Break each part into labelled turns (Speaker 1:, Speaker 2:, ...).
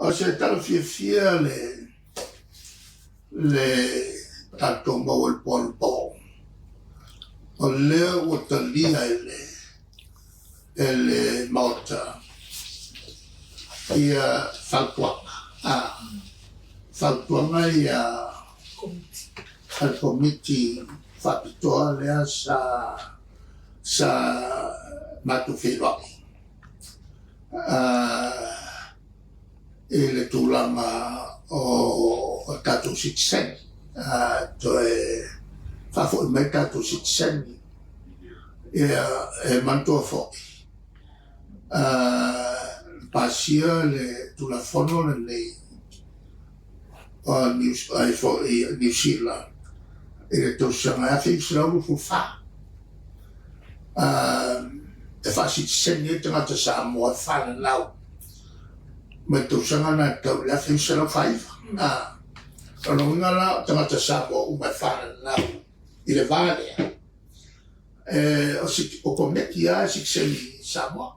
Speaker 1: O se tala fiafia le le tatou maua i le po anapo, o lea ua talia e le e le Maota ia fautuaga, a fautuaga ia a le Komiti Faapitoa lea sa sa matou feiloai i le tulaga o tatou sitiseni, toe faafoi mai tatou sitiseni. Ia, e manatua foi, pasia le Tulafono lenei o Niu Sila i le tausaga e 1924, e faasitiseni ai tagata Samoa e fananau mai le tausaga lena e tau i le 1949. O lona uiga la o tagata Samoa uma e fananau i le va lea, o kometi lava e sitiseni i Samoa,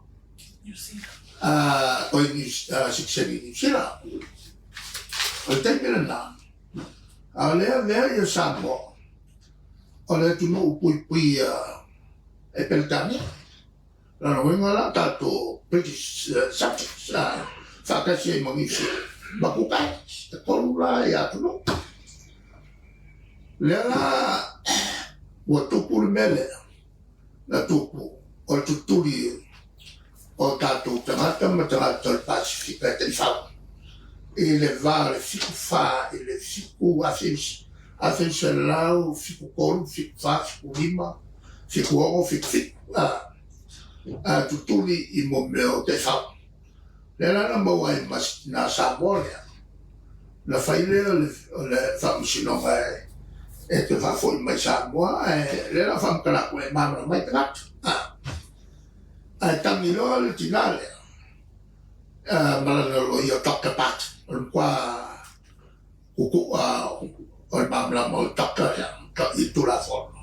Speaker 1: oi sitiseni i Niu Sila. O le taimi lena, a o lea avea ia Samoa o le atunuu puipuia e Peretania. O lona uiga la o tatou British subjects faatasi ai ma Niu Sila ma Cook Islands, e tolu la ia atunuu. Lea la ua tupu le mea lea na tupu o le tutuli o tatou tagata ma tagata o le Pasefika e taifau i le va o le 74 i le 7 1973, 74, 75, 76, 77, a tutuli i mo mea o taifau. Lea la na maua ai ma na Samoa lea, na fai lea o le faamasinoga e te faafoi mai Samoa, ae lea la faamatala atu e malamalama ai tagata. Ae tagi loa le tina lea, ma lana loia Doctor Barton, o le matua kukua o le malamalama o le doctor lea i le Tulafono.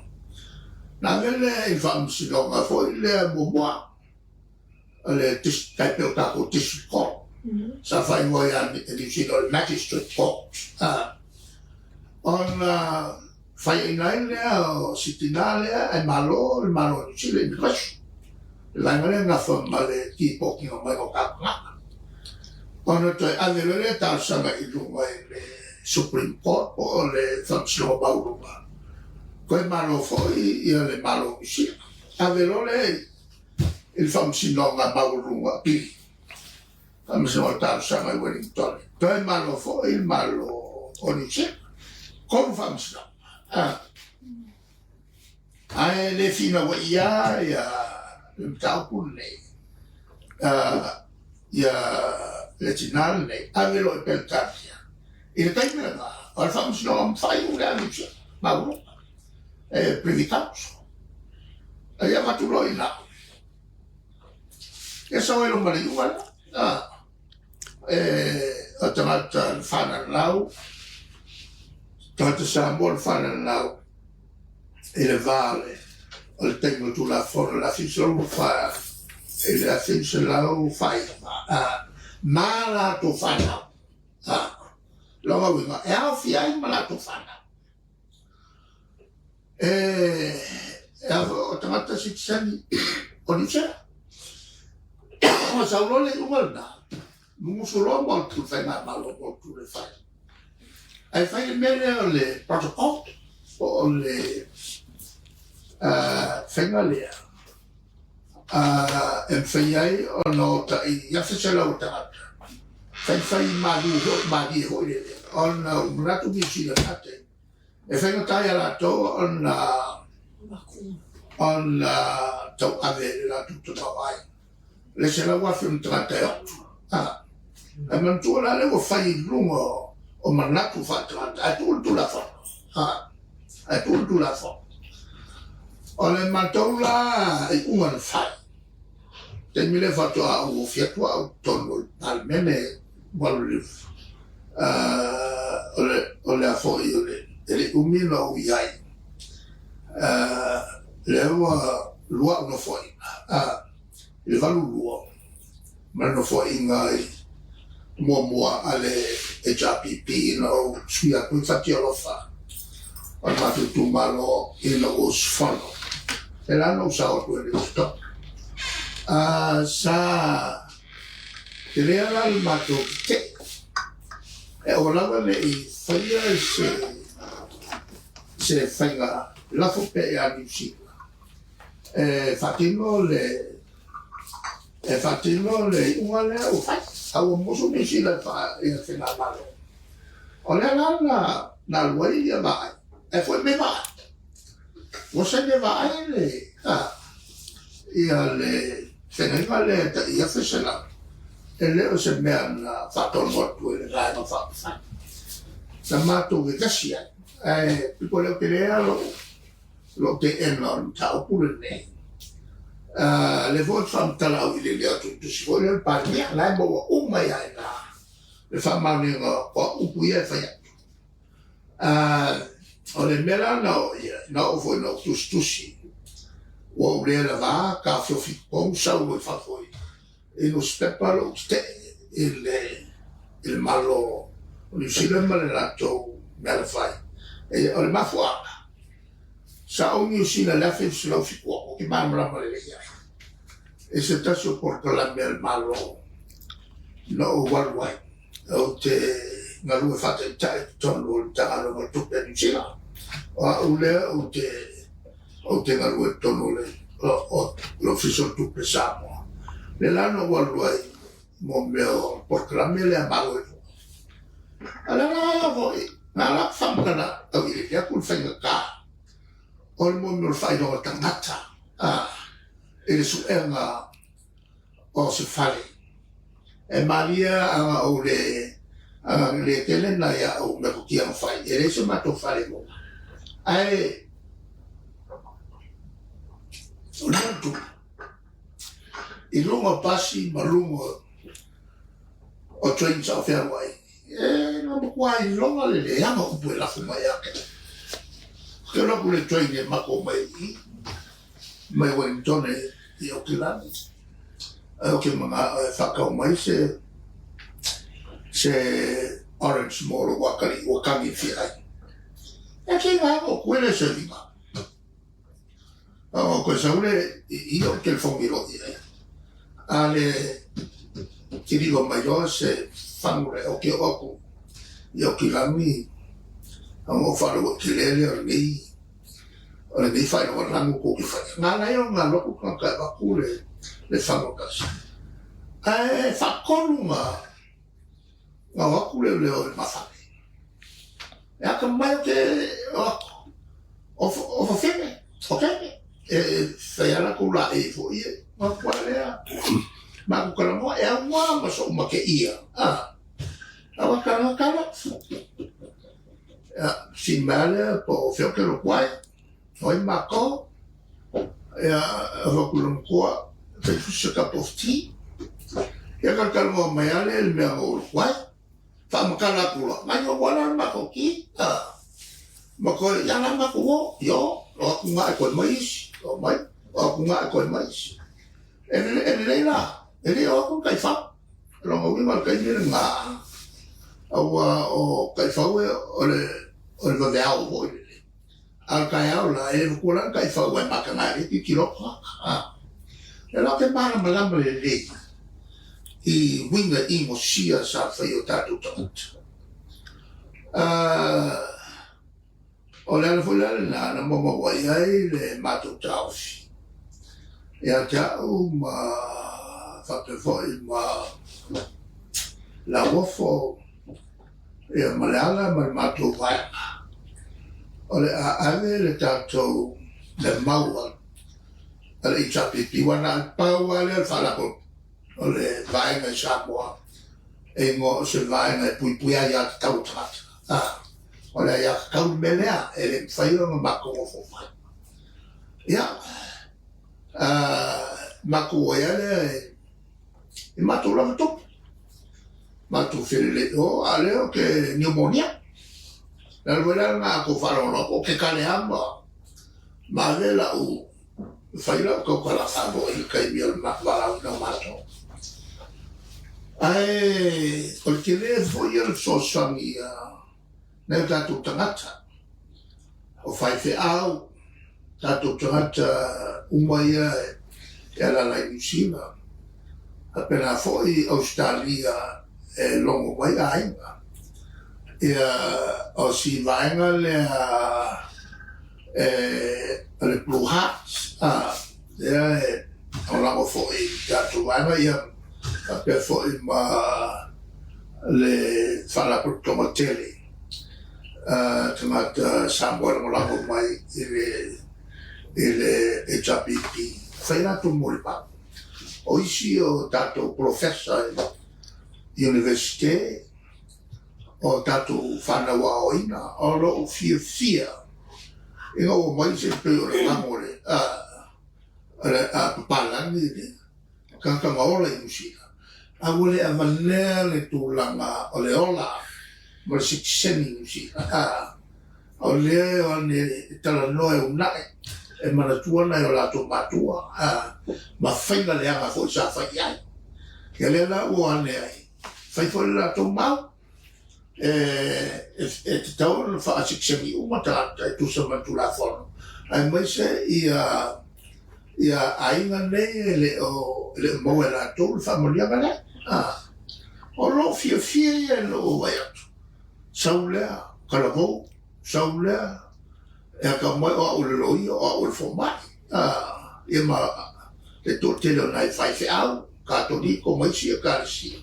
Speaker 1: Na ave lea i le faamasinoga foi lea muamua, o le tai pei o tatou District Court, sa faaigoa ia Niu Sila o le Magistrate Court, ona faiaina ai lea o si tina lea ae malo le Malo o Niu Sila, Immigration, le vaega lea e nafa ma le tipoti mai o tatou tagata. Ona toe ave loa lea talosaga i luga i le Supreme Court po o le Faamasinoga Maualuga, toe malo foi ia le Malo o Niu Sila. Ave loa lea i le Faamasinoga Maualuga Apili, Faamasinoga Talosaga i Wellington, toe malo foi le Malo o Niu Sila. Tolu faamasinoga. Ae le finauai lava ia le mataupu lenei, ia le tina lenei, ave loa i Peretania. I le taimi lena, o le faamasinoga faaiu lea a Niu Sila, maualuga, e Privy Council. Ae avatu loa i ina, ia sau ai loa ma le iuga lea. O tagata na fananau, tagata Samoa na fananau i le va o le taimi o le Tulafono i le 1924 i le 1949, ma latou fanau. Lona uiga, e aofia ai ma latou fanau. E o tagata sitiseni o Niu Sila. Ua sau loa le iuga lena, musu loa Motu i le faigamalo a Motu e fai. Ae fai le mea lea o le protocol, po o le faiga lea e mafai ai ona o tai 1,100 o tagata, faifai malu foi, malie foi lele, ona ua manatu Niu Sila i lena taimi, E faigata ia latou ona ona tauave i le latou tamaoaiga. Le 100,000 o ni tagata e oto. Ae manatua la lea ua fai i luga o manatu faaletagata ae tuu le Tulafono. Ae tuu le Tulafono. O le matou la iuga na fai, taimi lea faatoa ou ofi atu au i totonu o le Palemene o le a foi o le e le i umi ona ou i ai, lea ua lua au nofoaiga, i le 82 ma le nofoaiga i Muamua a le HRPP ina ou sui atu i Fatialofa o le matou itumalo ina ua usufono. E la na ou sao atu ai i le stop. Sa tele la le matou tetee. E aua lava ne i faia se se faiga lafo pea ia Niu Sila e faatino le E faatino le iuga lea ua fai, a ua musu Niu Sila e faa i le faigamalo. O lea la na na alu ai ia Vaai, ae foi mai Vaai. Ua saini e Vaai le a ia le feagaiga lea e tai 1,100, e le o se mea na faatonu atu e le Vaega Faaupufai. Na matou vevesi ai, ae pito lea ou te le lou lou teena o le mataupu lenei. Lea foi ou te faamatala auiliili atu i le tusi foi lea o le Palemia, la e maua uma ai lava i ina le faamaoniga o au upu ia e fai atu. O le mea la na oo i ai, na oo foi ina ou tusitusi, ua ou le lava taofiofi i totonu sau loa i fafo i nusipepa lou tetee i le Malo o Niu Sila ma le latou mea na fai. O le mafuaaga, sa ou i Niu Sila i le 1976, ou te malamalama lelei ai i se tasi o polokalame a le Malo na ou alu ai, ou te galue faataitai i totonu o le Matagaluega o Tupe a Niu Sila. O au lea ou te ou te galue i totonu o le Ofisa o Tupe Samoa. Lea la na ou alu ai mo mea o polokalame lea a Malo e lua. A o lea la foi, na ala atu faamatala auiliili atu le faigata o le mo mea o le faailoga tagata i le suega o se fale. E malie ana ou le ana le tele nai a'u metotia na fai, e leai so matou fale i luga. Ae o le mea na tupu, i luga o pasi ma luga o train sa ou fealuai, e na matua iloga le leaga o upu e lafo mai ia te au. Ou te alu atu i le train e matou mai i i, mai Wellington i Aukilani, ae ou te manao e faatau mai se se orange mo lou atalii ua tagi i le fia ai. E tiga lava ou koe le serving. A o koe sau le i o telefoni loa i ai. A le kiliva mai loa se fagu le o ke o aku i Aukilani a o faalogo i te lele o lenei o lenei faailoga lanu kou te faia. Na ala ai ona alu atu le tagata e avatu le fagu e tasi. Ae faatolu na o atu leoleo i le ma fale. E atamai ou te o atu, o fafine, o teine. E fai lava latou laei foi ia. Ona atu lava lea, matou talanoa, e auā ma sou mateia. Aua talanoa tala. Fesili mai lava lea po o fea ou te alu atu ai, o ai matou. Ia, fai atu i lona matua, fai atu se cup of tea. Ia talatalanoa mai lava lea i le mea na ou alu atu ai. Faamatala atu loa, mai o la le matou ki, ma toe, ia la matou o, io, o atu nga e toe mai isi, o mai, o atu nga e toe mai isi. E lelei la, e le o atu le taifau. O lona uiga o le taimi lena, aua o taifau e, o le, o le vaveao foi lele. A o le taeao la, e le matua la le taifau ae mataga e le tilotilo atu tagata. Lea la ou te malamalama lelei i uiga inosia sa fai e o tatou tagata. O le ala foi la lena na maumau ai ai le matou taofi ia te au ma faapea foi ma Lauofo ia ma Leala ma le matou vaega. O le a ave le tatou le mau a le HRPP, aua na o le pau lava lea o le Faalapotopotoga o le vaega i Samoa e igoa o se vaega e puipuia aiatatau a tagata. O le aiatatau le mea lea, e le mafai ona matou nofo mai. Ia, matou o ai lava lea i matou lava tupe. Matou felelei o, a o lea ou te niumonia. O le ala foi la lena a outou faalogologo atu, ou te kale lava ma ave lau, fai lau tautala faaloa i le taimi o le valaauina o matou. Ae o le tele foi o le fesoasoani a nai o tatou tagata, o faifeau, tatou tagata uma ia e alaala i Niu Sila, faapena foi Ausetalia e logo mai aiga. Ia, o si vaega lea e, o le Blue Hearts, a, lea e lagolago foi i tatou vaega, ia faapea foi ma le Faalapotopotoga tele tagata Samoa e lagolago mai i le HRPP. Fai latou molimau. O isi o tatou polofesa i Iunivesite, o tatou fanau aoaoina, o lou fiafia ina ua omai se pei o le fago o le papalagi le tagata na ola i Niu Sila, a ua le avanea le tulaga o le ola ma le sitiseni i Niu Sila. O lea e o ane e talanoa e uunai, e manatua nai o latou matua ma faiga leaga foi sa fai i ai. Ia lea la ua o ane ai, fai foi le latou mau, e tatau ona faasitiseni uma tagata e tusa ma le Tulafono, aemaise ia aiga nei e le o maua e latou le faamanuiaga lea. O lou fiafia ia ina ua vaai atu, sau lea, talavou, sau lea, e ata mai o au o le loia, o au o le fomai, ia ma le toatele o nai faifeau, Katoliko ma isi ekalesia,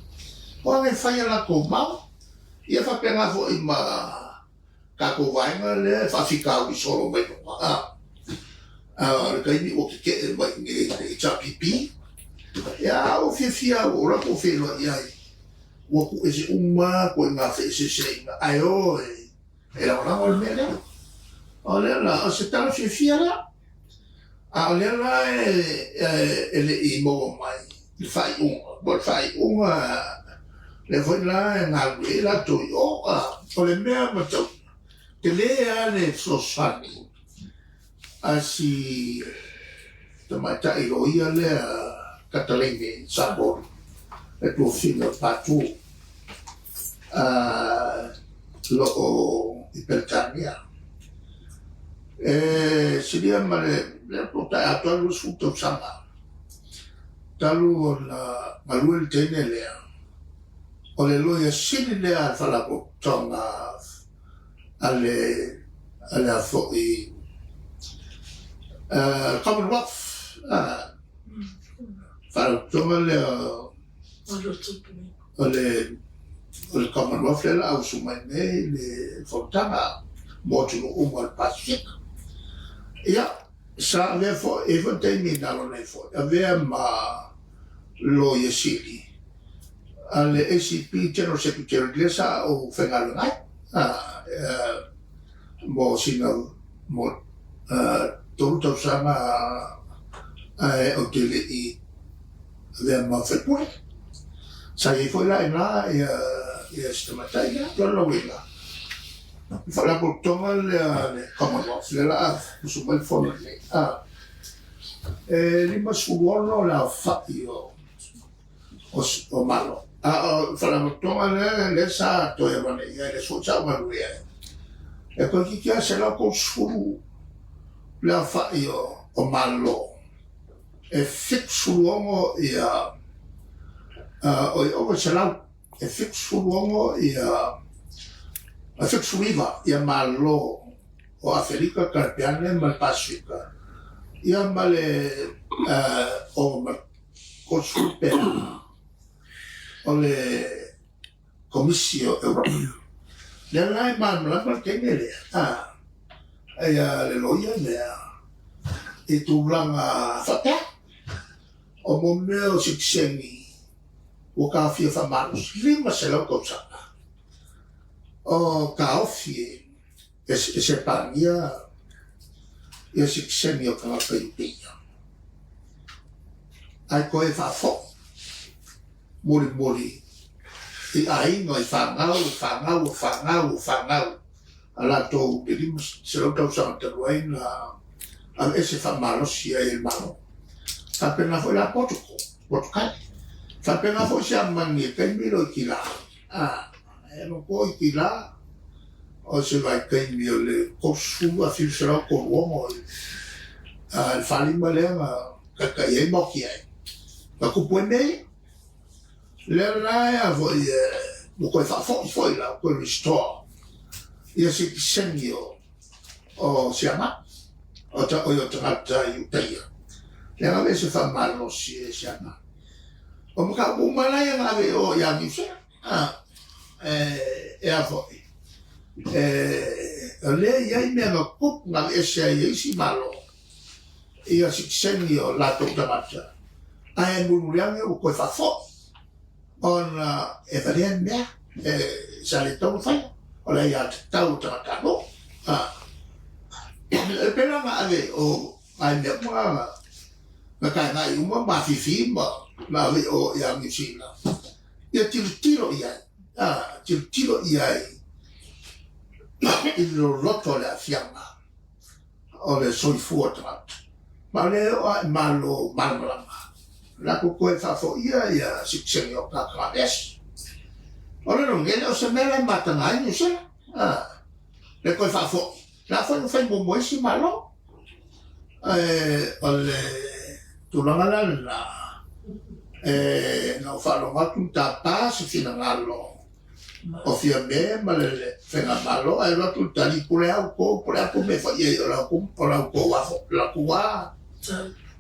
Speaker 1: o aga e fai a latou mau, ia faapena foi ma tatou vaega lea e faafitauli solo mai luga. O le taimi ua tetee mai i inei i le HRPP, ia a ua fiafia ua ou alu atu ou feiloai i ai, ua tuuese uma ituaiga feeseeseaiga, ae o e lagolago le mea lea. O lea la, o se tala fiafia lea. A o lea la e le i maua mai le faaiuga, po o le faaiuga lea foi la e galulue ai latou i o. O le mea matauina, tele lava le fesoasoani a si tamaitai loia lea Kataleine Sabolu le tuafafine o Patu lo o i Peretania. E silia ma le lea po o tai atoa 20 tausaga talu ona galue le teine lea, o le loia sili lea a le Faalapotopotoga a le a le foi Commonwealth, Faalapotopotoga lea o le Commonwealth lea o le a usu mai nei le fonotaga mo atunuu uma o le Pasefika. Ia, sa avea foi, e i ai foi taimi na alo nei foi, avea ma Loia Sili a le ACP General Secretary lea sa ou faigaluega ai mo sina mo 3 tausaga ae ou te le i avea ma faipule. Sa i ai foi la i ina ia si tamaitai lea. O lona uiga, o le faalapotopotoga lea a le Commonwealth, lea o le a usu mai le fono lenei, e 56 le aofai o Malo. A o le faalapotopotoga lea, lea sa toe avane i ai, lea foi sa ou galue ai, e toeitiiti lava 130 le aofai o Malo. E 76 ia, oi ova i le 100, e 76 ia, 79 ia Malo o Aferika, Karapeane ma le Pasefika, ia ma le ova ma le 30 pea o le Komisi o Europa. Lea la e malamalama le teine lea, a, ia le loia lea i tulaga faapea. O mo mea o sitiseni ua taofia faamalosi, 500 tausaga o taofi e Sepania ia sitiseni o tagata Iuteia. Ae toe faafoi mulimuli i aiga, i fanau, i fanau, o fanau, o fanau a latou i le 500 tausaga talu ai na aveese faamalosi ai e le Malo. Faapena foi la Portugal, Portugal. Faapena foi Siamani i le taimi lea o Itila, e manatua o Itila o se vaitaimi o le 30 1736 i le 45 lea na taitai ai ma oti ai. Na tupu ai mea ia. Lea la ea foi ua toe faafoi foi la, ua toe restore ia sitiseni o Siamani, o tagata i Utaia. Lea na aveese faamalosi e Siamani. O mataupu uma la ia na ave i o ia Niu Sila. E a foi, o lea e i ai mea na tupu na aveese ai e isi Malo ia sitiseni o latou tagata, ae mulimuli ane ua toe faafoi ona e valea le mea e sa le tatau ona faia, o le aiatatau a tagatanuu. E pei la na ave o nai mea uma na taegai uma ma afifi ma ave i o ia Niu Sila ia tilotilo i ai, tilotilo i ai i le loloto o le aafiaga o le soifua o tagata. Ma o lea e oo lava i Malo malamalama, latou toe faafoia ia sitiseni o tagata vesi. O le lona, e le o se mea la e mataga ai Niu Sila, le toe faafoi. La foi na fai muamua e isi Malo. O le tulaga la lena, na ou faalogo atu na tapa se finagalo o Fiame ma le Faigamalo, ae alu atu le tali, po o le a outou, po o le a tou mea e fai i ai, o la outou lava,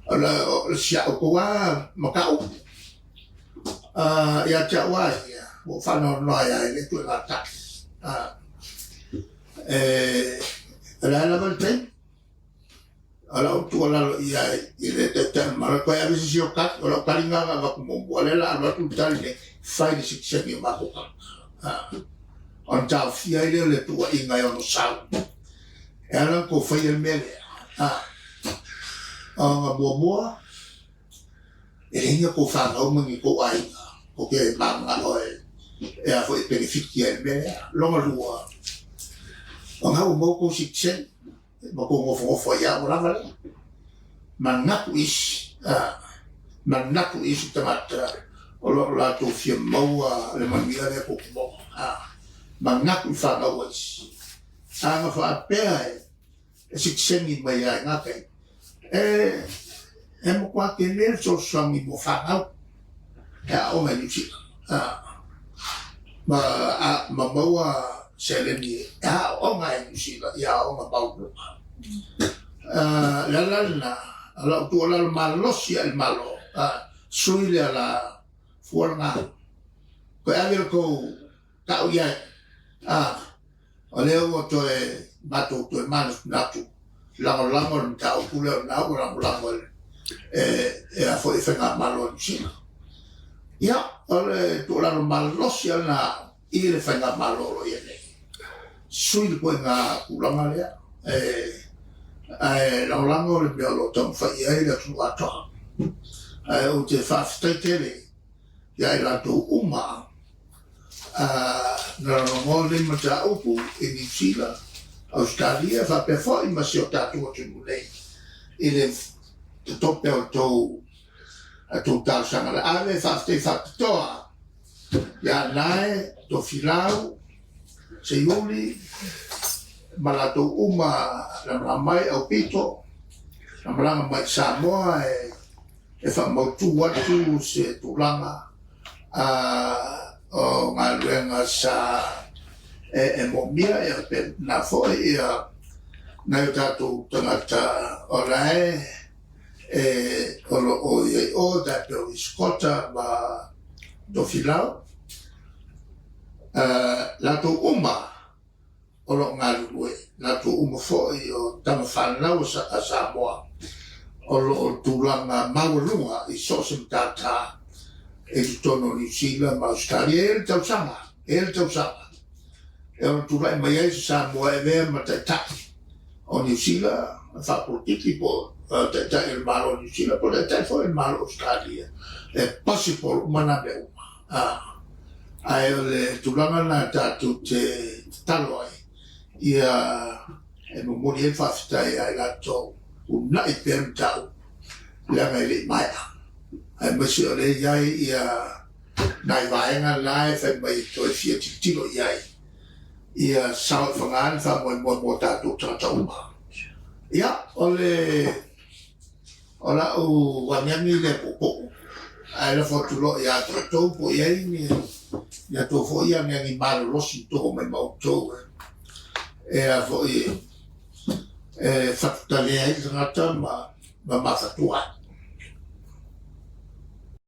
Speaker 1: o si a outou lava mataupu. Ia te au lava ia, ua ou faanoanoa ai lava i lea ituaiga tali. O le a lava le taimi, o lau tuualalo i ai i le Taitai o le Malo, toe ave se isi o tali, o lau tali lena na avatu muamua, o lea o le a alu atu le tali lenei, fai le sitiseni o matou tagata. Ona taofia ai lea o le tuuaiga e ono sau. E ala ona outou faia le mea lea, ona muamua, e leai ni a outou fanau ma ni outou aiga tou te mananao e a foi e penefiti ai i le mea lea. Lona lua, o lena ua maua outou sitiseni ma tou nofonofo ai lava ua lava lea. Manatu isi, manatu isi tagata o lo o latou fia maua le manuia lea tou te maua. Manatu i fanau a isi. A na faapea e sitiseni mai lava i na taimi, e matua tele le fesoasoani mo fanau e aoga i Niu Sila ma maua seleni e aooga ai i Niu Sila i aoga maualuluga. O le ala lena, o lau tuualalo malosi lava i le Malo, sui le ala fua lena, toe ave le tou tau i ai, o lea ua toe matou toe manatunatu lagolago le mataupu lea o lena ua lagolago e a foi e Faigamalo a Niu Sila. Ia, o le tuualalo malosi lava lena i le Faigamalo o lo o i ai nei. Sui le ituaiga tulaga lea, ae lagolago le mea o lo o taumafai i ai le atunuu atoa. Ae ou te faafetai tele ia i latou uma na lagolagoa lenei mataupu i Niu Sila, Ausetalia faapea foi ma si o tatou atunuu nei i le totope o tou talosaga. Le ave faafetai faapitoa ia Nae, Tofilau, Seiuli ma latou uma na malaga mai, Aupito na malaga mai i Samoa e faamautu atu se tulaga o galuega sa e moomia ia faapena foi ia nai o tatou tagata o la e o lo o i ai o tai pei o Isikota ma Tofilau, latou uma o lo o galulue, latou uma foi o tama fanau a Samoa o lo o tulaga maualuga i so o se matata i totonu o Niu Sila ma Ausetalia. E i ai le tausaga, e i ai le tausaga e ono tulai mai ai se Samoa e avea ma taitai o Niu Sila faapolokiki po o taitai o le Malo o Niu Sila po o taitai foi o le Malo o Ausetalia. E possible uma na mea uma. Ae o le tulaga lena tatou te tatalo ai ia e momoli ai le faafetai ia i latou, uunai pea le mataupu leaga e le i maea. Aemaise o lea e i ai ia nai vaega na e fai mai e toe fia tilotilo i ai ia sao i Faga le faamoemoe mo tatou tagata uma. Ia, o le o lau agiagi lea puupuu, ae lafo atu loa ia te outou po o i ai ni a outou foi agiagi malolosi na togo mai ma outou e a foi e fatutalia ai le tagata ma mafatua ai.